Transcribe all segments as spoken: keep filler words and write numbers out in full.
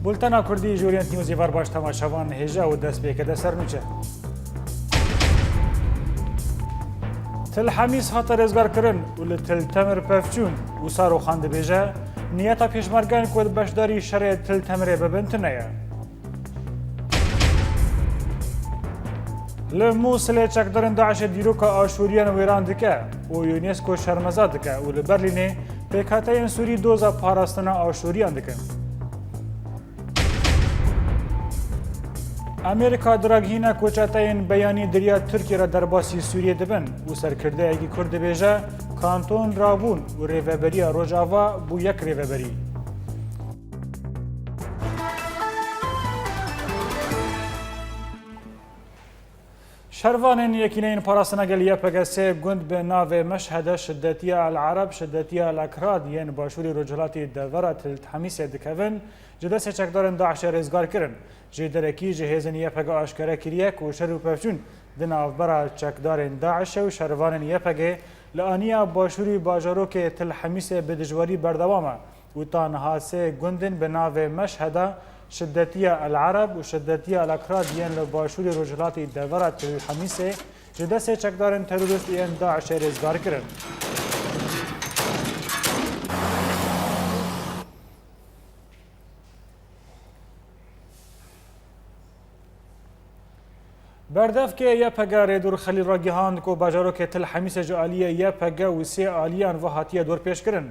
Bultena Kurdî ji Orient Newsê ver baş temaşevan hêja û dest pê kete ser nûçe. Til Hemîs hate rêzgarkirin û li Til Temir pevçûn û Saroxan dibêje, niyeta pêşmergeyan ku di beşdarî şerê Til Temirê bibin tune ye. Li Mûsilê çekdarên DAIŞê dîroka Aşûriyan wêran dike û UNESCO şermeza dike û li Berlînê pêkhateyên Sûrî doza parastina Aşûriyan dikin. Amerîka diragihîne ku çeteyên beyanî di riya Tirkiyê re derbasî Sûriyê dibin û serkirdeyekî Kurd dibêje, kanton rabûn û rêveberiya Rojava bû yek rêveberî. Şervanên Yekîneyên Parastina Gel, Y P G, sê gund bi navê Meşhede, Şidetiya El Ereb, Şidetiya El Ekrad yên başûrê rojhilatê devera Til Hemîsê dikevin, ji destê çekdarên DAIŞê rêzgar kirin. Jêderekî ji hêzên Y P G aşkere kiriye ku şer û pevçûn di navbera çekdarên DAIŞê û şervanên Y P G li aniya başûrî bajarokê Til Hemîsê bi dijwarî berdewam e û ta niha sê gundên bi navê Meşheda, Şidetiya El Ereb û Şidetiya El Ekrad yên li başûrê rojhilatê devera Til Hemîsê ji destê çekdarên terorîst yên DAIŞê rêzgar kirin. Berdevkê Y P G Rêdûr Xelîl ragihand ku bajarokê Til Hemîsê ji aliyê Y P G û sê aliyan ve hatiye dorpêçkirin.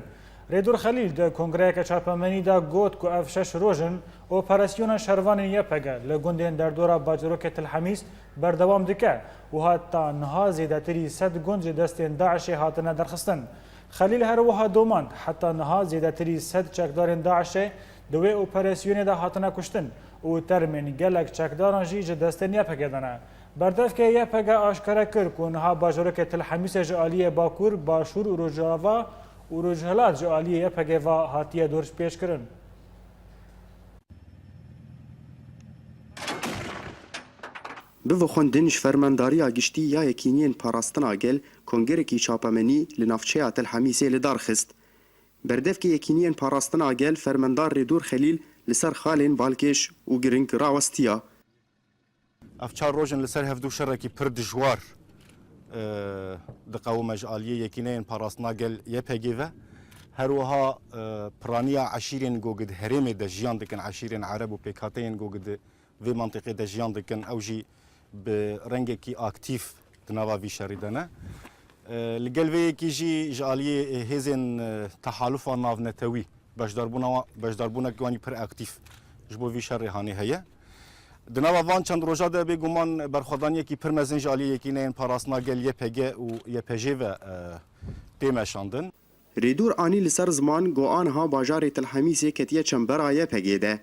Rêdûr Xelîl di kongreyeke çapemenî de got ku ev şeş roj in operasyona şervanên Y P G li gundên derdora bajarokê Til Hemîs berdewam dike û heta niha zêdetirî sed gund ji destên DAIŞê hatine derxistin. Xelîl her wiha domand, heta niha zêdetirî sed çekdarên DAIŞê di wê operasyonê de hatine kuştin û termên gelek çekdaran jî ji destên Y P G de ne. Berdevkê Y P G aşkere kir ku niha bajarokê Til Hemîsê ji aliyê Bakur, Başûr û Rojava û Rojhilat ji aliyê Y P G ve hatiye dorpêçkirin. Bi vixwendin ji Fermendariya Giştî ya Yekîniyên Parastina Gel kongerekî çapemenî li navçeya Til Hemîsê li dar xist. Berdevkê Yekîniyên Parastina Gel Fermendar Rêdûr Xelîl li ser xalên balkêş û giring rawestiya. Ev çar roj in li ser hevdû şerekî pir dijwar, e, diqewime ji aliyê Yekîneyên Parastina Gel Y P G ve. Her wiha, e, piraniya eşîrên ku di herêmê de jiyan dikin, eşîrên Ereb û pêkhateyên ku di vê mentiqê de jiyan dikin, ew jî bi rengekî aktîf di nava vî şerî de ne. E, li gel vê yekî jî ji aliyê hêzên, e, tehalufa navnetewî beşdarbûna wa-, beşdarbûnek wan jî pir aktîf ji bo vî şerê hanê heye. Di nava van çend roja de bêguman berxwedaniyekî pir mezin ji aliyê Yekîneyên Parastina Gel Y P G û Y P J ve, e, tê meşandin. Rêdûr anî li ser ziman ku aniha bajarê Til Hemîsê ketiye çembera Y P G de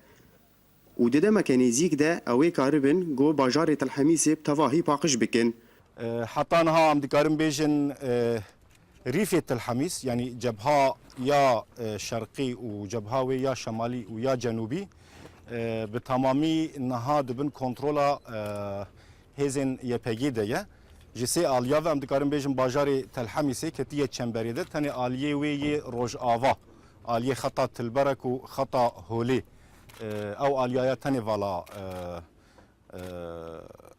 û di demeke nêzîk de ew ê karibin ku bajarê Til Hemîsê bi tevahî paqij bikin. E, heta niha em dikarin bêjin, e, rîfê Til Hemîs, yanî cebha ya, e, şerqî û cebha wê ya şemalî û ya cenûbî, e, bi temamî niha di bin kontrola, e, hêzên Y P G de ye. Ji sê aliya ve em dikarin bêjin bajarê Tel Hemîsê ketiye çemberê de, tenê aliyê wê yê rojava, aliyê xeta Tilberek û xeta Holê, e, ew aliyaya tenê vala, e, e,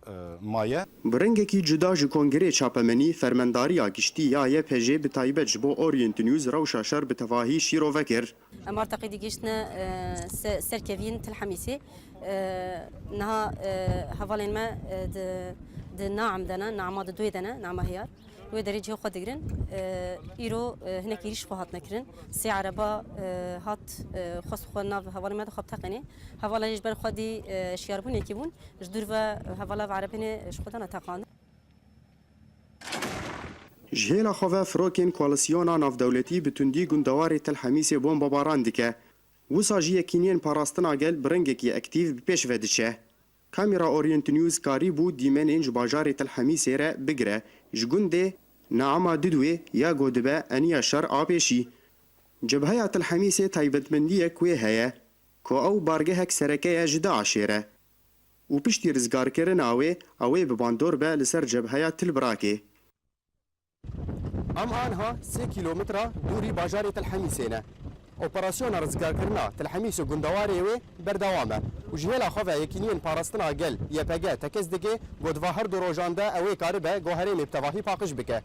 e, maye. Bi rengekî cuda ji Kongrê Çapemenî, Fermendariya Giştî ya Y P G bi taybet ji bo Orient News rewşa şer bi tevahî şîrove kir. Em artaqî digihîştine, e, se-, serkeviyên Til Hemîsê. E, niha, e, hevalên me, e, di, di Naim de ne, Naima di Duê de ne, Naima Heyar. Wê derê cihê xwe digirin. E, îro, e, hinek êrîş xwe hatine kirin. Sê ereba, e, hat, e, xwest xwe nav hevalên me de xwe biteqînê. Hevala jî ji ber xwedî, e, şiyarbûnekî bûn. Ji dûr ve hevala ve erebênê ji xwe dane teqandin. Ji hêla xwe ve firokên koalîsyona navdewletî bi tundî gundewarê Til Hemîsê bombebaran dike. Wisa jî Yekîniyên Parastina Gel bi rengekî aktîf bi pêş ve diçe. Kamera Orient News karîbû dîmenên ji bajarê Til Hemîsê re bigire, ji gundê Naima Didwê ya ku dibe eniya şer a pêşî. Cebheya Til Hemîsê taybetmendiyek wê heye, ku ew bargehek sereke ye ji DAIŞê re. û piştî rizgarkirina wê, ew ê bi bandor be li ser cebheya Til Birakê. Em anha sê kîlometre dûrî bajarê Til Hemîsê ne. Operasyona rizgarkirina Til Hemîs û gundewarê wê berdewam e û ji hêla xwe ve Yekîniyên Parastina Gel, Y P G, tekez dike ku di va her du rojan de ew ê karibe ku herêmê bi tevahî paqij bike.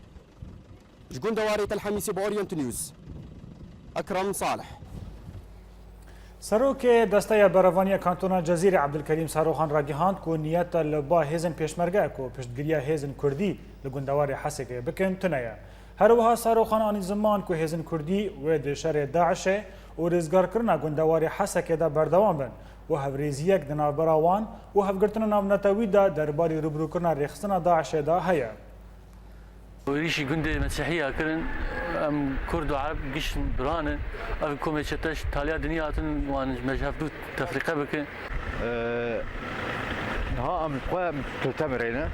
Ji gundewarê Tel Hemîsê bi Orient News, Ekrem Salih. Serokê Desteya Berevaniya Kantona Cezîrê Ebdulkerîm Saroxan ragihand ku niyeta li ba hêzên pêşmerge ku piştgiriya hêzên Kurdî li gundewarê Hesekê bikin tune ye. Her wiha Saroxan anî ziman ku hêzên Kurdî wê di şerê DAIŞê û rizgarkirina gundewarê Hesekê de berdewam bin û hevrêziyek di navbera wan û hevgirtina navnetewî de derbarî rûbirûkirina rêxistina DAIŞê de heye. Êrîşî gundê Mesîhiya kirin, em Kurd û Ereb giş bira ne. Ev komê çete ji taliya dinê hatin, wan ji me ji hev dû tefrîqe bikin. Ee, niha em xwe em Til Temirê ne.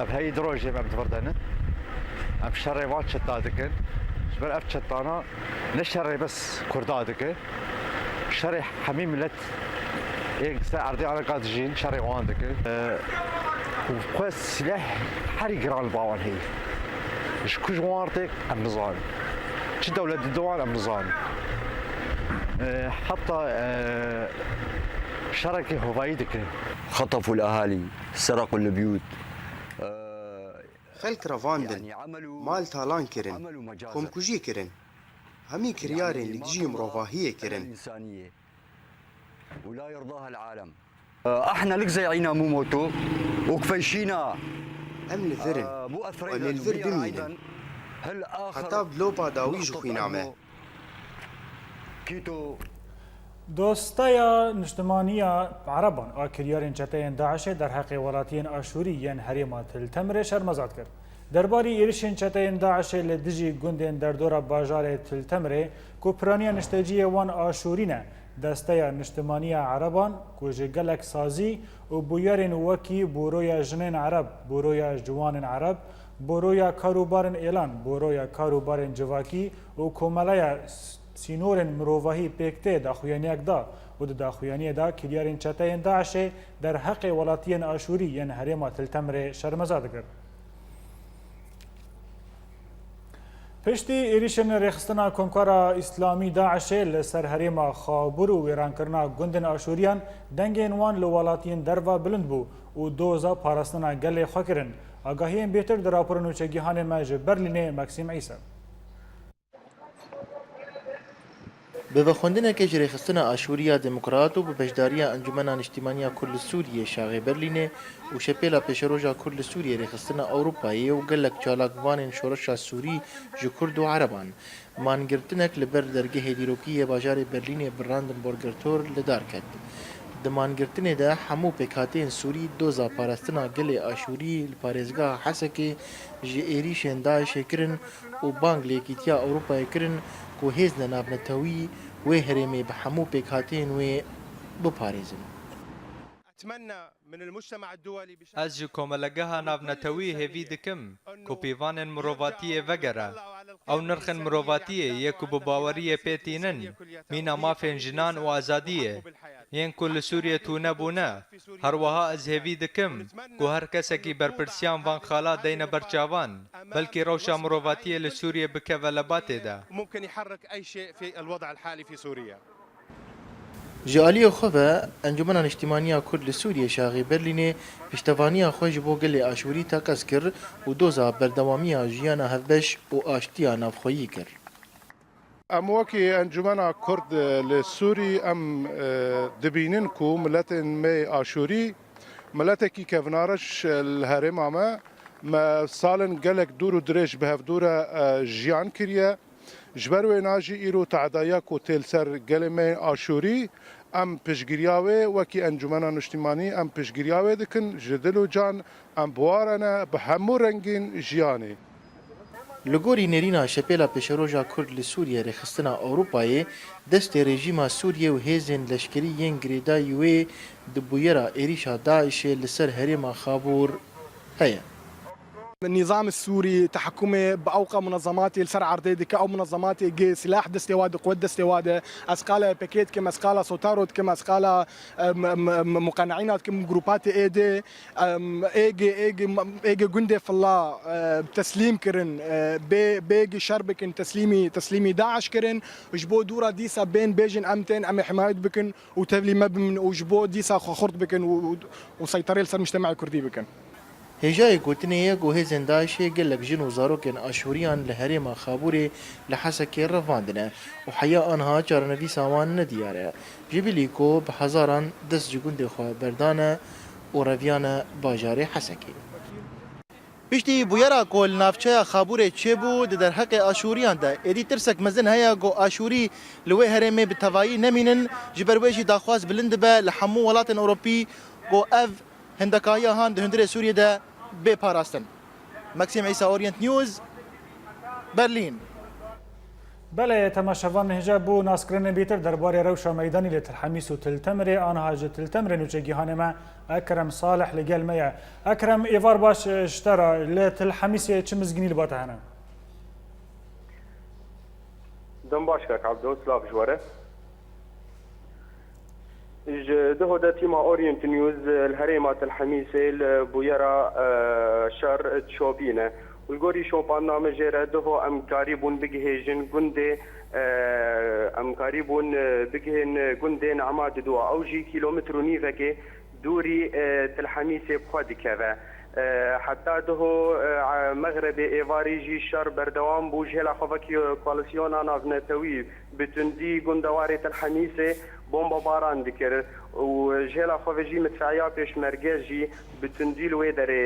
Ev heyî du rojê em di vir de ne. Em şerê van çeta dikin. Ji ber ev çetana ne şerê bes Kurda dike. Şerê hemî milet ê ser erdê Ereka dijîn, şerê wan dike. Ee, û xwe sileh herî giran li ba wan heye. Ji ku ji wan tê em nizanin. Çi dewlet dide wan em nizanin. Ee, heta, ee, şerekê hovayî dike. خطفوا الأهالي، سرقوا البيوت. Ee, Xelk revandin, mal talan kirin, komkujî kirin. Hemî kiryarên li dijî mirovahiyê kirin. Em li vir in. Em ê li vir bimînin. Heta bi lopa dawî ji xwîna me. Dosteya Niştimaniya Ereban a kiryarên çeteyên DAIŞê derheqê welatiyên Aşûrî yên herêma Til Temirê şermezar kir. Derbarî êrişên çeteyên DAIŞê li dijî gundên derdora bajarê Til Temirê ku piraniya nişteciyê wan Aşûrî ne, Desteya Niştimaniya Ereban ku ji gelek sazî û bûyerên wekî Bûroya Jinên Ereb, Bûroya Ciwanên Ereb, Bûroya Karûbarên Êlan, Bûroya Karûbarên Civakî û Komeleya S-, Sînorên Mirovahî pêk tê daxuyaniyek da û di daxuyaniyê de kiryarên çeteyên DAIŞê derheqê welatiyên Aşûrî yên herêma Til Temirê şermezar dikir. Piştî êrîşên Rêxistina Komkara Îslamî DAIŞê li ser herêma Xabûr û wêrankirina gundên Aşûriyan, dengên wan li welatiyên derve bilind bû û doza parastina gelê xwe kirin. Agahiyên bêtir di rapora nûçegihanê me ji Berlînê Maxîm Îsa. Bi vexwendineke ji Rêxistina Aşûriya Demokrat û bi beşdariya Encûmena Niştîmaniya Kurd li Sûriyê şaxê Berlînê û Şepêla Pêşeroja Kurd li Sûriyê Rêxistina Ewropayê û gelek çalakvanên şoreşa Sûrî ji Kurd û Ereban, mangirtinek li ber dergehê dîrokî yê bajarê Berlînê Brandenburger Tor li dar ket. Di mangirtinê de hemû pêkhateyên Sûrî doza parastina gelê Aşûrî li parêzgeha Hesekê ji êrîşên DAIŞê kirin û bang li Yekîtiya Ewropayê kirin ku hêzên navnetewî wê herêmê bi hemû pêkhateyên wê biparêzin. Ez ji Komelegeha Navnetewî hêvî dikim ku pîvanên mirovatiyê vegere. Ew nirxên mirovatiyê yê ku bi baweriyê pê tînin, mîna mafên jinan û azadiyê, yên ku li Sûriyê tune bûne. Her wiha ez hêvî dikim ku her kesekî berpirsiyan van xala deyne ber çavan, belkî rewşa mirovatiyê li Sûriyê bikeve lebatê de. ممكن يحرك أي شيء في الوضع الحالي في سوريا. Ji aliyê xwe ve, Encûmena Niştîmaniya Kurd li Sûriyê şaxê Berlînê piştevaniya xwe ji bo gelê Aşûrî teqez kir û doza berdewamiya jiyana hevbeş û aştiya navxweyî kir. Em wekî Encûmena Kurd, e, li Sûrî em, e, dibînin ku miletên me Aşûrî miletekî kevnareş, e, li herêma me, me salên gelek dûr û dirêj bi hevdû re, e, jiyan kiriye. Ji ber wêna jî îro tehdaya ku tê li ser gelê me Aşûrî, em piştgiriya wê wekî Encûmena Niştîmanî em piştgiriya wê dikin, ji dil û can em bi wa re ne, bi hemû rengên jiyanê. Li gorî nêrîna Şepêla Pêşeroja Kurd li Sûriyê Rêxistina Ewropayê, destê rejîma Sûriyê û hêzên leşkerî yên girêdayî wê di bûyera êrîşa DAIŞê li ser herêma Xabûr heye. Nîzam Sûrî tehekumê bi ewqa munezematê li ser erdê dike, ew munezematê gê silah destê wa de, quwet destê wa de. Ez qala P K K dikim, ez qala Sotaro dikim, ez qala, e, m-, m-, m-, muqeneîna dikim, grûpatê êdê, em, êgê, êgê, êgê gundê filla, e, teslîm kirin, e, bê, bêgî şer bikin, teslîmî, teslîmî DAIŞ kirin. Ji bo dûra dîsa bên bêjin em tên, em ê himayet bikin û tevlî me bimin û ji bo dîsa xwe xurt bikin û, û, û seyterê li ser mujtemaê kurdî bikin. Hêjayê gotinê ye ku hêzên DAIŞê gelek jin û zarokên Aşûriyan li herêma Xabûrê li Hesekê revandine û heya anha çarenivîsa wan nediyar e. Ji bilî ku bi hezaran dest ji gundê xwe berdane û reviyane bajarê Hesekê. Piştî bûyera ku li navçeya Xabûrê çêbû di derheqê Aşûriyan de, êdî tirsek mezin heye ku Aşûrî li wê herêmê bi tevayî nemînin, ji ber wê jî daxwaz bilind dibe li hemû welatên Ewropî ku ev hindekahiya han di hundirê Sûriyê de bê parastin. Maxim Îsa, Orient News, Berlîn. Belê, temaşevan, hêja bû naskirinê bîtir derbarê rewşa meydanî li Til Hemîs û Til Temirê, aniha ji Til Temirê nûçegîhanê me Ekrem Salih li gel me ye. Ekrem, êvar baş, e, ji te re, li Til Hemîsê çi mizgînî li ba te hene? Dem baş kak Abdo, silav ji we re. Ji diho de tîma Orient News li herêma Til Hemîsê li bûyera, e, şer dişopîne. Û li gorî şopandina min jê re diho em karîbûn bigihêjin gundê, e, em karîbûn, e, bigihên gundê Nema Didwa. Ew jî kîlometr û nîvekê dûrî, e, Til Hemîsê bi xwe dikeve. E, heta diho, e, mexrebê êvarî jî şer berdewam bû. Ji hêla xwe vekî koalîsyona navnetewî bi tundî gundewarê Til Hemîsê bombebaran dikir û ji hêla xwe ve jî midfeya pêşmerge jî bi tundî li wê derê,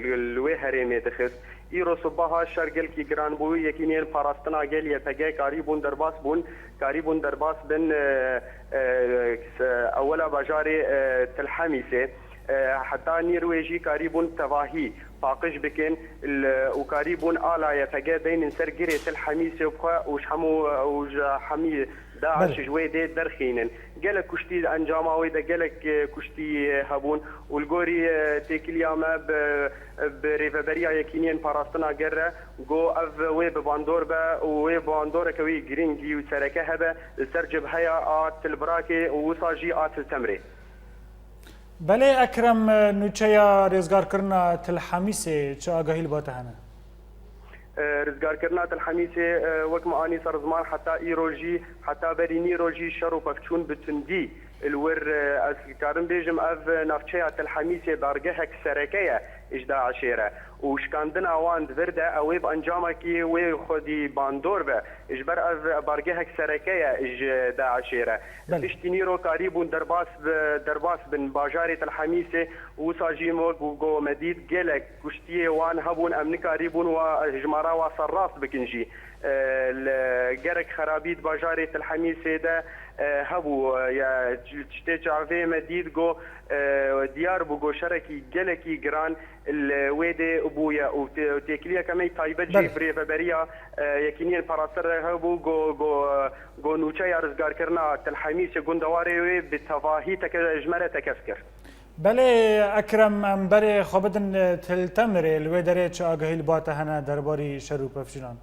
li, li wê herêmê dixist. Îro sibaha şer gelkî giran bû. Yekîniyên Parastina Gel, Y P G, karîbûn derbas bûn, karîbûn derbas bin, e, e, se-, ewela bajarê, e, Til Hemîsê. E, heta nîr wê jî karîbûn tevahî paqij bikin, l-, û karîbûn ala Y P G deynin ser girê Til Hemîsê bi xwe û ji hemû, û ji hemî DAIŞ Belê. ji wê dê derxînin. Gelek kuştî di encama wê de gelek, e, kuştî, e, hebûn û li gorî, e, têkiliya me bi, bi rêveberiya Yekîniyên Parastina Gel re got ev wê bi bandor be û wê bandoreke wê girîngî û sereke hebe li ser cibheya a Til Birakê û wisa jî a Til Temrê. Belê Ekrem, nûçeya rêzgarkirina Til Hemîsê çi agahî li ba te hene? E, rizgarkirina Til Hemîsê, e, wek me anî ser ziman, heta îro jî, heta berî nîro jî şer û pevçûn bi tundî li wir, e, ez dikarim bêjim, ev navçeya Til Hemîsê dargehek sereke ye ji DAIŞê re û şikandina wan di vir de ew ê bi encamekî wê xwedî bandor be, ji ber ev bargehek sereke ye ji DAIŞê re. Belê. Piştî nîro karîbûn derbas bi, derbas bin bajarê Til Hemîsê û wisa jî wek ku me dît gelek kuştiyê wan hebûn, em nikarîbûn wa hijmara wa serrast bikin jî. E, li gerek xerabî di bajarê Til Hemîsê de, e, hebû, e, ya tiştê çavê me dît ku, e, diyar bû ku şerekî gelekî giran li wê dê bûye û tê-, têkiliyeke me taybet jî Belê. bi rêveberiya, e, Yekîniyên Parastir re hebû ku, ku, ku nûçeya rizgarkirina Til Hemîsê gundewarê wê bi tevahî teke-, ji me re tekez kir. Belê Ekrem, em berê xwe bidin, e, Til Temirê, li wê derê çi agahî li ba te hene derbarî şer û pevçûnan?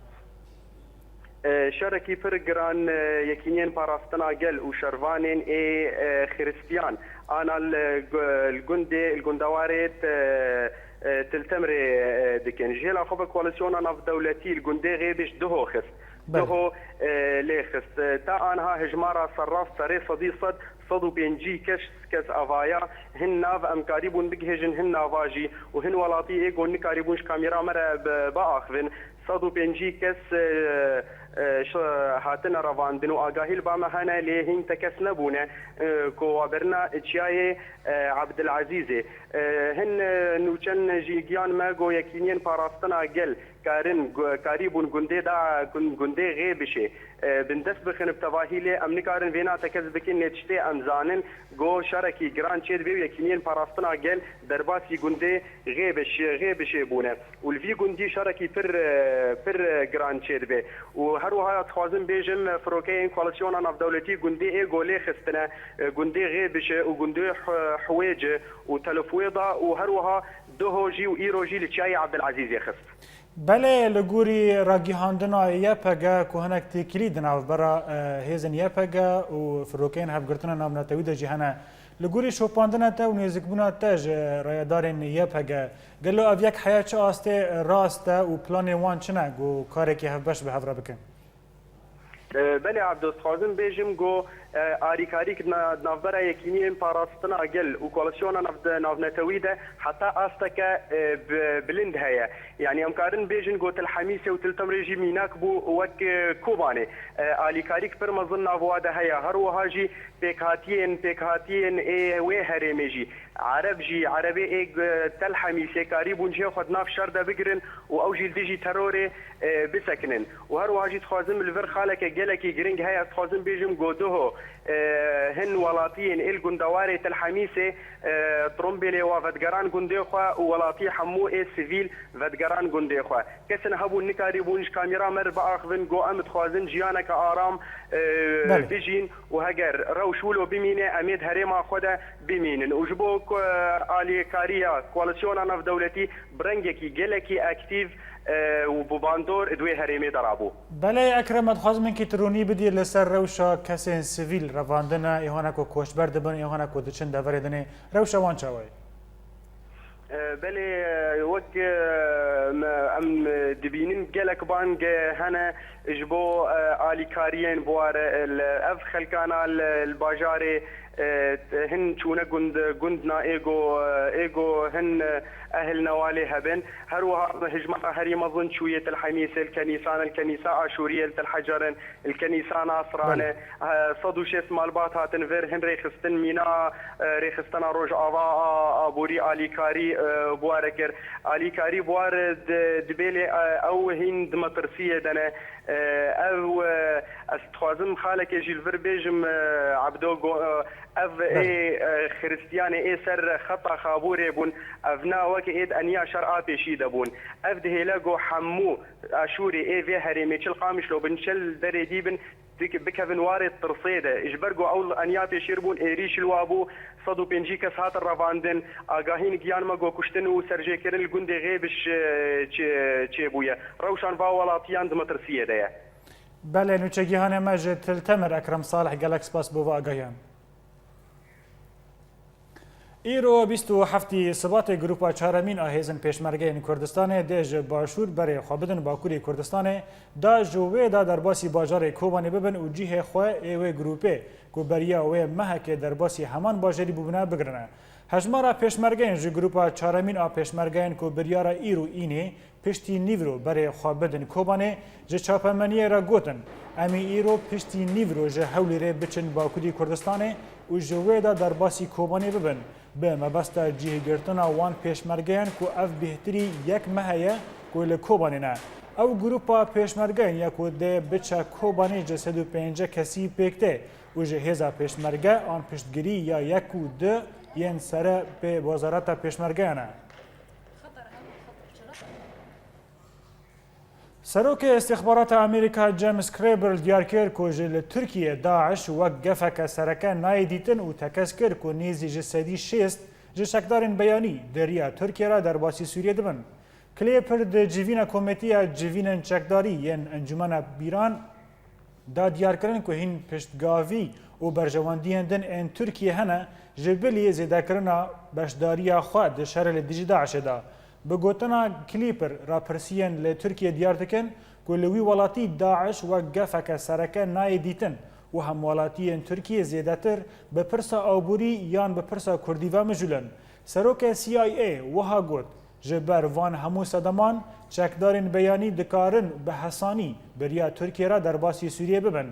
E, şerekî pir giran, e, Yekîniyên Parastina Gel û şervanên ê, e, Xiristiyan ana li gu-, li gundê, li gundewarê te-, e, Til Temirê, e, dikin. Ji hêla xwe ve koalîsyona navdewletî li gundê Xêbiş diho xist. Belê. Diho, e, lê xist. E, ta anha hijmara serrast serê sedî sed, sed û pêncî kes, kes avaya hin nav em karîbûn bigihêjin hin nava jî û hin welatî ê ku nikarîbûn ji kamera me re bi-, biaxivin. Sed û pêncî kes, e, e, şi-, hatine revandin û agahî li ba me hene, lê hîn te kes nebûne, e, ku wabirina çiyayê, e, Ebdilezîzê. E, hin, e, nûçen jî giyan me ku Yekîniyên Parastina Gel karin gu-, karîbûn gundê da, gun-, gundê Xêbişê, e, bindest bixin bi tevahî, lê em nikarin vêna tekez bikin, lê tiştê em zanin ku şerekî giran çêdibe û Yekîniyên Parastina Gel derbasî gundê Xêbiş-, Xêbişê bûne û li vî gundî şerekî pir, e, pir, e, giran çêdibe. Û her wiha ya dixwazim bêjim, e, firokeyên koalîsyona navdewletî gundê ê ku lê xistine, e, gundê Xêbişe û gundê H-, Hwêce û Telefwêda û her wiha Doho jî û îro jî li Çiyayê Ebdilezîzê xist. Belê, li gorî ragihandina Y P G ku hinek têkilî di navbera, e, hêzên Y P G û firokeyên hevgirtina navnetewî de jî hene. Li gorî şopandina te û nêzikbûna te ji rayedarên Y P G, gelo ev yek heya çi astê rast e û planê wan çi ne ku karekî hevbeş bi hev re bikin? E, belê Ebdo, dixwazim bêjim ku, e, alîkarî di na-, navbera Yekîniyên Parastina Gel û Koalîsyona nav-, navnetewî de heta asteke, e, bi-, bilind heye. Yanî em karin bêjin ku Til Hemîsê û Til Timrê jî mînak bû wek, e, Kobanê. E, alîkarîk pir mezin nav wa de heye. Her wiha jî pêkhatiyên, pêkhatiyên ê wê herêmê jî, Ereb jî, Erebê ê, e, Tel Hemîsê karîbûn cihê xwe di nav şer de bigirin û ew jî li dijî terorê, e, bisekinin. Û her wiha jî dixwazim li vir xaleke gelekî giring heye, ez dixwazim bêjim ku doho, e, hin welatiyên ê li gundewarê Tel Hemîsê, e, trombêlê wa vedigeran gundê xwe û welatî hemû ê sivîl vedigeran gundê xwe. Kesên hebûn nikarîbûn ji kamîra me re biaxivin, got, em dixwazin jiyaneke aram, e, Belê. bijîn û heger rewş wilo bimîne, em ê di herêma xwe de bimînin. Û ji bo ku, e, alîkariya koalîsyona navdewletî bi rengekî gelekî aktîf, e, û bi bandor di wê herêmê de rabû. Belê Ekrem, ez dixwazim hinkî tu ronî bidî li ser rewşa kesên sivîl revandine, ê hane ku koçber dibin, ê hane ku diçin deverê dinê, rewşa wan çawa ye? E, belê, e, wek, e, me, em, e, dibînin gelek bang, e, hene ji bo, e, alîkariyên bi war, e, li ev xelkana li, li bajarê, e, hin çûne gund, gund na êgo, e, êgo hin, e, ehil newalê hebin. Her wiha hijmara herî mezin çûyê Til Hemîsê li kenîsan, li kenîsa Aşûriyê li Til Hecer in, li kenîsa Nasran e. Belê. Eh, sed û şêst malbat hatin vir, hin rêxistin mîna, eh, rêxistina Rojava a, aborî alîkarî, eh, bi ware kir. Alîkarî bi war di, dibêlê, eh, ew hîn di metirsiyê de ne. Eh, ew, eh, ez dixwazim xalekê jî li vir bêjim, eh, Ebdo, go-, eh, ev Belê. ê, eh, xiristiyanê ê ser xeta xabûrê bûn. Ev na wek ê di eniya şer a pêşî de bûn. Ev dihêle go hemû Aşûrê ê vê herêmê çil Qamişlo bin, çil derê dî bin, dik-, bikevin warê tirsê de. Ji ber ku ew eniya pêşêr bûn, êrîş li wa bû, sed û pêncî kes hatin revandin. Agahîn giyan me ku kuştin û serjêkirin li gundê Xêbiş, e, çê-, çêbûye. Rewşan va welatiyan di metirsiyê de ye. Belê, nûçegihanê me ji Til Temir Ekrem Salih, gelek spas bo va agahiyan. Îro bîst û heftê Sibatê grupa çaremîn a hêzên pêşmergeyên Kurdistanê dê ji Başûr berê xwe bidin Bakurê Kurdistanê, da ji wê de derbasî bajarê Kobanê bibin û cihê xwe ê wê grûpê ku beriya wê mehekê derbasî heman bajarî bûbûne bigirine. Hejmara pêşmergeyên ji grupa çaremîn a pêşmergeyên ku biryara îro înê piştî nîvro berê xwe bidin Kobanê, ji çapemeniyê re gotin, em ê îro piştî nîvro ji Hewlêrê biçin Bakurî Kurdistanê û ji wê de derbasî Kobanê bibin. Bi mebesta cihgirtina wan pêşmergeyan ku ev bêhtirî yek mehe ye ku li Kobanê ne. Ew grupa pêşmergeyan ya ku dê biçe Kobanê ji sed û pêncî kesî pêk tê û ji hêza pêşmerge an piştgirî ya yek û du yên sere pê wezareta pêşmergeyan e. Serokê Îstixbarata Amerîka James Craver diyar kir ku ji li Tirkiye DAIŞ wek gefeke sereke nayê dîtin û tekez kir ku nêzî ji sedî şêst ji çekdarên beyanî di riya Tirkiye re derbasî Sûriyê dibin. Craver di civîna Komîteya Civînên Çekdarî yên Encûmena Bîran da diyarkirin ku hîn piştgavî û berjewendiyên din ên Tirkiyê hene ji bilî zêdekirina beşdariya xwe di şerê li dijî DAIŞê de. Bi gotina Craver, rapirsiyên li Tirkiyê diyar dikin ku li wî welatî DAIŞ wek gefeke sereke nayê dîtin û hemwelatiyên Tirkiyê zêdetir bi pirsa aborî yan bi pirsa Kurdî ve mijûl in. Serokê C I A wiha got, Ji ber van hemû sedeman, çekdarên beyanî dikarin bi hesanî bi riya Tirkiyê re derbasî Sûriyê bibin.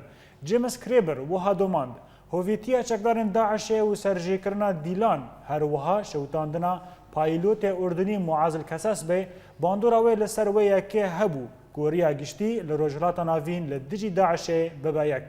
James Craver wiha domand, Hovîtiya çekdarên DAIŞê û serjêkirina dîlan, her wiha şewitandina paylotê Urdunî Muaz El Kesesbê, bandora wê li ser wê yekê hebû ku riya giştî li Rojhilata Navîn li dijî DAIŞê bibe yek.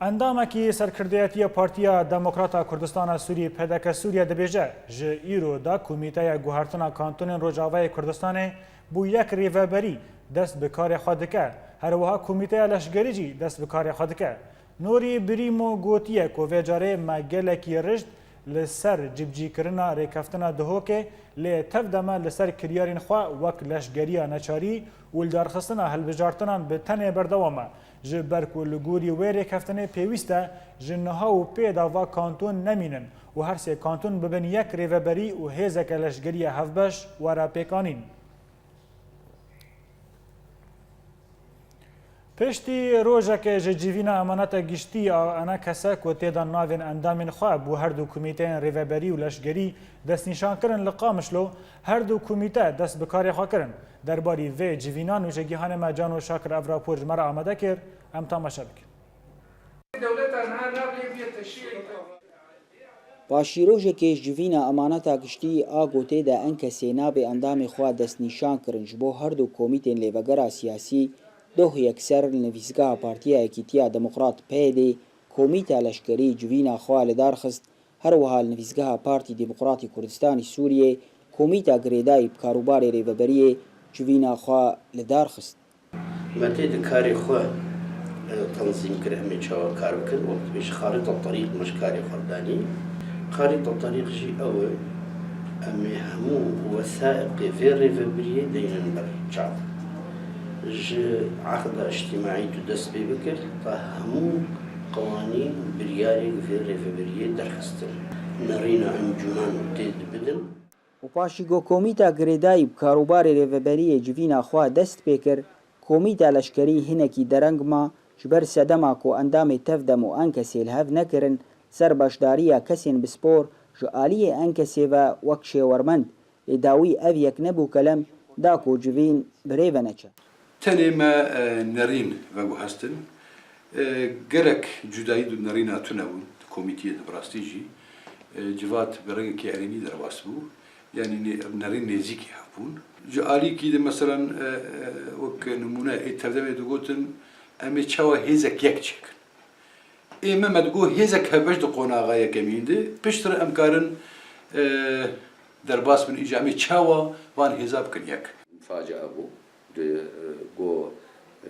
Endamekî serkirdeyetiya Partiya Demokrata Kurdistana Sûriyê, P D K Sûriye, dibêje, ji îro de Komîteya Guhertina Kantonên Rojavayê Kurdistanê bo yek rêveberî dest bi karê xwe dike. Her wiha Komîteya Leşkerî jî dest bi karê xwe dike. Norî Birîmo gotiye ku vê carê me gelekî rijd li ser cibcîkirina rêkeftina Duhokê, lê tev de me li ser kiryarên xwe wek leşgeriya neçarî û lidarxistina hilbijartinan bi tenê berdewam e. Ji ber ku li gorî wê rêkeftinê pêwîst e ji niha û pê de va kanton nemînin û her sê kanton bibin yek rêveberî û hêzeke leşgeriya hevbeş were pêkanîn. Piştî rojekê ji civîna emaneta giştî a ENKSê ku tê de navên endamên xwe bo her du komîteyên rêveberî û leşgerî destnîşan kirin li Qamişlo, her du komîte dest bi karê xwe kirin. Derbarî vê civîna nûçegihanê me Cano Şakir ev rapor ji me re amade kir, em temaşe bikin. Dewleta niha nabê bûye teşî. Paşîrojekê ji civîna emaneta giştî a ku tê de ENKSê navê endamê xwe destnîşan kirin ji bo her du komîtên lêvegera siyasî doh yekser li nivîsgeha Partiya Yekîtiya Demokrat, P Y D, Komîta Leşkerî civîna xwe li dar xist, her wiha li nivîsgeha Partî Demokratî Kurdistanî Sûriyê Komîta Girêdayî bi Karûbarê Rêveberiyê civîna xwe li dar xist. Me tê di karê xwe, e, tenzîm kir, em ê çawa kar bikin, wek dibêje xarîta terîq me ji karê xwe danî. Xarîta terîq jî ew e, em ê hemû wesaiqê vê rêvebiriyê deynin ber çav. Ji ehda îctimaî tu dest pê bikir, ta hemû qewanîn biryarê vê rêvebiriyê derxistin. Nerîna encûmen tê dibidin. Û paşî ku Komîta Girêdayî bi Karûbarê Rêveberiyê civîna xwe dest pê kir, Komîta Leşkerî hinekî dereng ma, ji ber sedema ku endamê TEV-DEM û ENKSê li hev nekirin, ser beşdariya kesên pispor ji aliyê ENKSê ve wek şêwermend, lê dawî ev yek nebû kelem da ku civîn bi rê ve neçe. Tenê me, e, nerîn veguhestin. E, gelek cudayî di nerîna tune bûn di komîtiyê de, bi rastî jî, e, civat bi rengekî erênî derbas bû. Yanî nê-, nerîn nêzîkî hev bûn. Ji alîkî de, meselan, e, e, wek nimûne ê TEV-DEMê digotin, em ê çawa hêzek yek çêkin. Ê me, me digot hêzek hevbeş di qonaxa yekemîn de, piştre em karin, e, derbas bin, îca em ê çawa van hêza bikin yek. Facia bû. Di, e, go, e,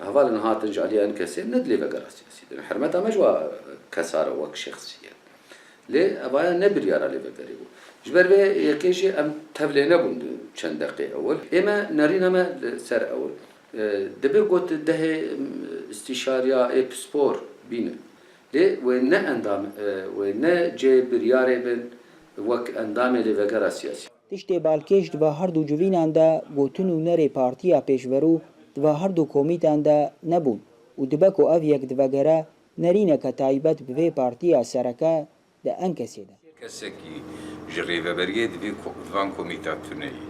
hevalên hatin ji aliyê ENKSê ne di lêvegera siyasî de ne. Hermeta me ji wa, e, kesa re wek şexsiyet. Lê evaya ne biryara lêvegerê bû. Ji ber vê yekê jî em tevlê nebûn di çend deqê ewil. Ê me nerîna me li ser ewil. E, dibe got dehê, m, îstîşariya ê pispor bîne. Lê wê ne endam, e, wê ne cê biryarê bin wek endamê lêvegera siyasî. Tiştê balkêş di va her du civînan de gotin û nerê partiya pêşverû di va her du komîtan de nebûn û dibe ku ev yek divegere nerîneke taybet bi vê partiya sereke di ENKSê de. Kesekî ji rêveberiyê di vê ko-, di van komîta tune yî.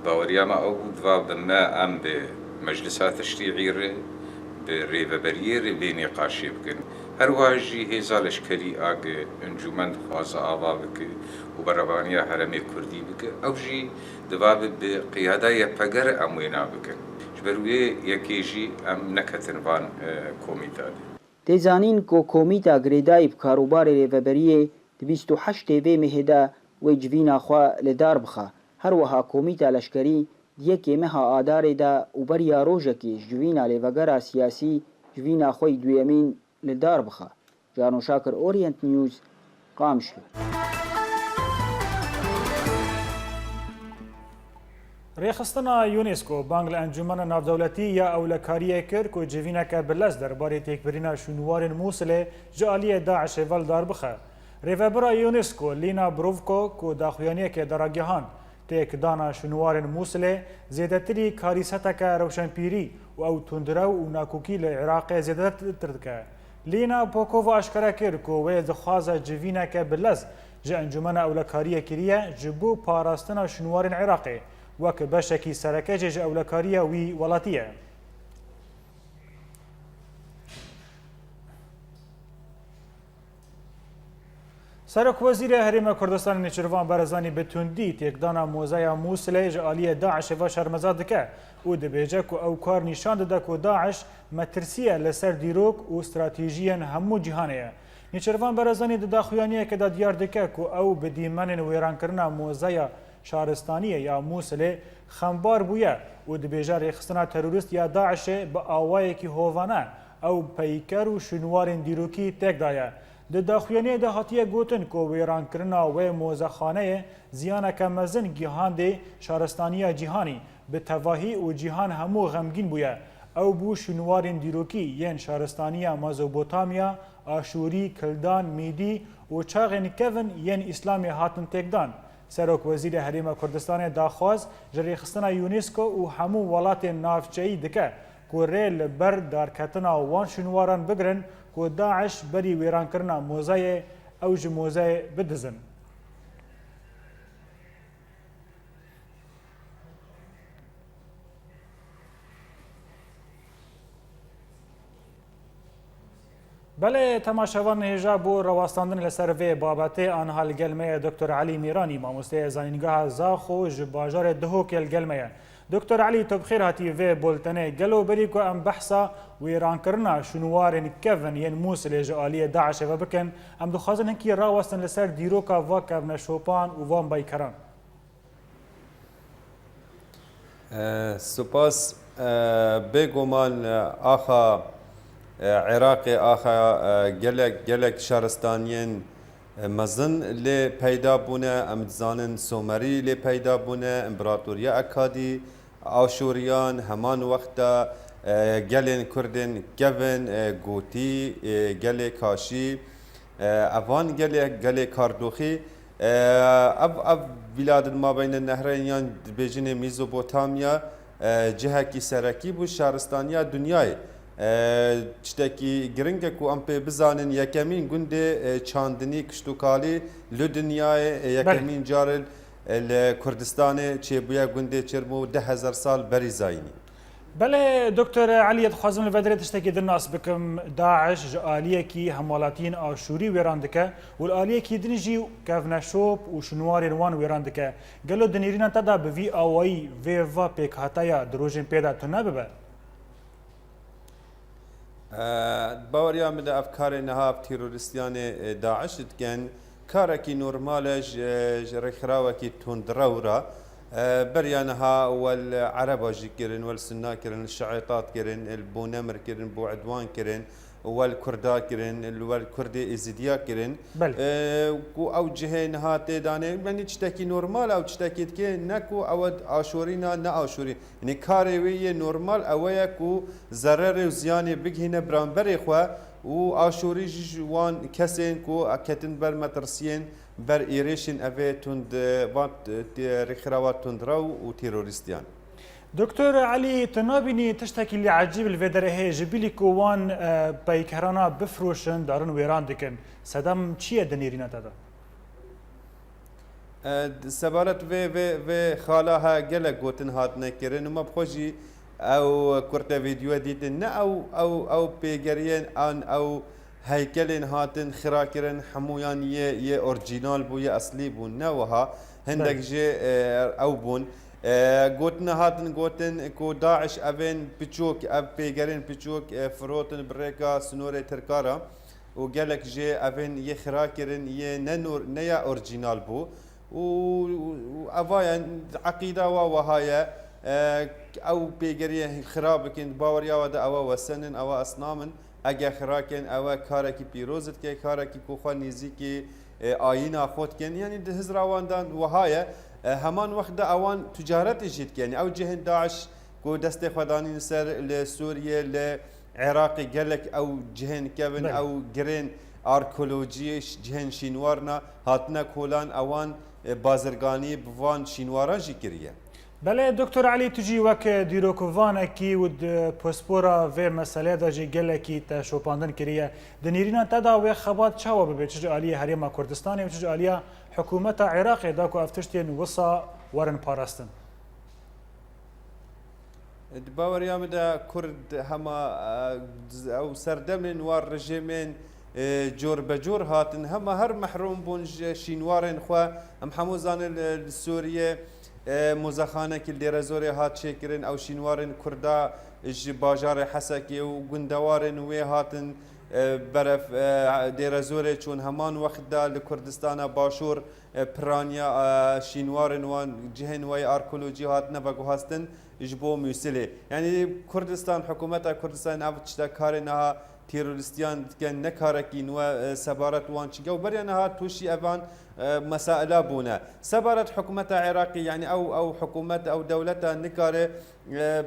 Baweriya me ew bû, di va bi me em bi Meclisa Teşrî'î re, bi rêveberiyê re vê nîqaşê bikin. Her wiha jî hêza leşkerî a gi encûmen dixwaze ava bike û berevaniya herêmê kurdî bike, ew jî divabe bi qiyada Y P G re em wêna bikin. Ji ber wê yekê jî em neketin van, e, komîta de. Tê zanîn ku Komîta Girêdayî bi Karûbarê Rêveberiyê di bîst û heştê vê mehê de wê civîna xwe li dar bixe. Her wiha Komîta Leşkerî di yekê meha Adarê de û beriya rojekê ji civîna lêvegera siyasî civîna xwe yî duyemîn li dar bixe. Cano Şakir, Orient News, Qamişlo. Rêxistina UNESCO bang li Encûmena Navdewletî ya Ewlekariyê kir ku civîneke bi lez derbarê têkbirîna şûnwarên Mûsilê ji aliyê DAIŞê ve li dar bixe. Rêvebira UNESCO Lina Brovko ku daxuyaniyekê de ragihand, têkdana şûnwarên Mûsilê zêdetirî karîseteke rewşenpîrî û ew tundrew û nakokî li Iraqê zêdetir dike. Lina Bokova aşkere kir ku wê dixwaze civîneke bi lez ji Encûmena Ewlekariyê kiriye ji bo parastina şûnwarên Iraqê, wek beşekî sereke jî ji ewlekariya wî welatî ye. Serokwezîrê Herêma Kurdistanê Nêçîrvan Barzanî bi tundî têkdana mozeya Mûsilê ji aliyê DAIŞê ve şermeza dike û dibêje ku ew kar nîşan dide ku DAIŞ metirsî ye li ser dîrok û stratejiyên hemû cîhanê ye. Nêçîrvan Barzanî di daxuyaniyekê de diyar dike ku ew bi dîmenên wêrankirina mozeya şaristaniyê ya Mûsilê xembar bûye û dibêje rêxistina terorîst ya DAIŞê bi awayekî hovane ew peyker û şûnwarên dîrokî têk daye. Di daxuyaniyê de hatiye gotin ku wêrankirina wê mozexaneyê ziyaneke mezin gihandê şaristaniya cîhanî, bi tevahî û cîhan hemû xemgîn bûye. Ew bû şûnwarên dîrokî yên şaristaniya Mezopotamya, Aşûrî, Kildan, Mîdî û çaxên kevin yên Îslamê hatin têkdan. Serokwezîrê Herêma Kurdistanê daxwaz ji rêxistina UNESCO û hemû welatên navçeyî dike ku rê li ber darketina wan şûnwaran bigirin ku DAIŞ berî wêrankirina mozeyê ew ji mozeyê bidizin. Belê, temaşevan, hêja bû rawestandin li ser vê babetê. Aniha li gel me ye Doktor Elî Mîranî, mamosteyê Zanîngeha Zaxo ji bajarê Dihokê li gel me ye. Doktor Elî, tu bi xêr hatî vê bultenê. Gelo berî ku em behsa wêrankirina şûnwarên kevin yên Mûsilê ji aliyê DAIŞê ve bikin, em dixwazin hinkî rawestin li ser dîroka va kevneşopan û van peykeran. E, Spas, e, bêguman, e, axa, e, Iraqê axa, e, gelek, gelek şaristaniyên, e, mezin lê peyda bûne. Em dizanin Somerî lê peyda bûne, împeratoriya Ekadî, Aşûriyan, heman wexta, e, gelên Kurdên kevin, e, Gotî, e, gelê Kaşî, e, evan gelê, gelê Kardoxî, e, ev, ev Bîladil Mabeyne Nehreyn yan dibêjinê Mîzopotamya, e, cihekî serekî bû şaristaniya dinyayê. E, tiştekî giring e ku em pê bizanin, yekemîn gundê, e, çandinî kiştûkalî li dinyayê, e, yekemîn car e, li Kurdistanê çêbûye gundê Çirmû du hezar sal berî zayînî. Belê, Doktor Elî, ez dixwazim li vê derê tiştekî din nas bikim. DAIŞ ji aliyekî hemwelatiyên Aşûrî wêran dike û li aliyekî din jî kevneşop û şûnwarên wan wêran dike. Gelo di nêrîna te de bi vî awayî vê va pêkhateya di rojên pê de tune bibe? Di baweriya min de ev karê niha ev terorîstiyanê, e, DAIŞ dikin, karekî normal e ji, ji rêkxirawekî tundrew re. E, beriya niha wel Ereba jî kirin, wel Sunna kirin, Şiîta kirin, li bo nemir kirin, bo idwan kirin, wel Kurda kirin, li wel Kurdê Êzidiya kirin. Belê. E, ku ew cihê niha tê danê, yanî tiştekî normal ew tiştekî dike, ne ku ew aşorî ne, ne aşorî. Yanî karê wê yê normal ewe ye ku zererê û ziyanê bigihîne beramberê xwe û aşorî jî ji wan kesên ku ketin ber metirsiyên, ber êrêşên evê tund, van, e, rêkxirawa tundrew û terorîstiyan. Doktor Elî, tu nabînî tiştekî lê ecîb li vê derê heye, ji bilî ku wan, e, peykerana bifroşin, darin wêran dikin. Sedem çi ye di nêrîna te de? E, sebaret vê, vê, vê xala he gelek gotin hatine kirin û me bi xwe jî ew kurte vîdyoyê dîtin. Ne ew, ew, ew pêgeriyên an ew heykelên hatin xira kirin, hemûyan yê, yê orcînal bû, yê eslî bûn. Ne wiha. Hindek Belê. jê, e, ew bûn. E, gotine hatin gotin ku DAIŞ evên piçok, ev pêgerên piçok, e, firotin bi rêka sinorê Tirka re. û gelek jê evên yê xira kirin, yê ne nor-, ne ya orcînal bû û, û, û eva ye, eqîda wa wiha ye, e, ew pêgeriyê xira bikin, di baweriya we de ewa wesenin, ewa esnam in, ege xira kin, ewe karekî pîroz dike, karekî ku xwe nêzîkî, e, ayîna xwe dikin, yanî di hizra wan de wiha ye, e, heman wext de ewan ticaretê jî dikin, ew cihên DAIŞ ku destê xwe danîn ser li Sûriyê, li Iraqê gelek ew cihên kevin, Belê. ew girên arkeolojiyê, ş-, cihên şînwarna hatine kolan, ewan, e, bazirganî bi van şînwaran jî kiriye. Belê, Doktor Elî, tu jî wek dîrokvanekî û di pispora vê meseleyê de jî gelekî te şopandin kiriye. Di nêrîna te de wê xebat çawa bibe, çi ji aliyê Herêma Kurdistanê û çi ji aliya hikûmeta Iraqê de ku ev tiştên wisa werin parastin? Di baweriya min de Kurd hema, e, ew serdemên wan rejîmên, e, cor be cor hatin. Hema her mehrûm bûn ji şînwarên xwe. Em hemû zanin, e, li Sûriyê, e, muzexanekî li Dêrezorê hat çêkirin. Ew şînwarên Kurda ji bajarê Hesekê û gundewarên wê hatin, e, berev, e, Dêrezorê çûn. Heman wext de li Kurdistana Başûr, e, piraniya, e, şînwarên wan, cihên wê arkeolojî hatine veguhastin ji bo Mûsilê. Yanî Kurdistan, hikûmeta Kurdistanê ev tişta karê niha terorîstiyan dike, ne karekî nû ye, e, sebaret wan çi ye û beriya niha tûşî evan, e, mesaila bûne. Sebaret hikûmeta Iraqê, yanî ew, ew hikûmet, ew dewleta nikare, e,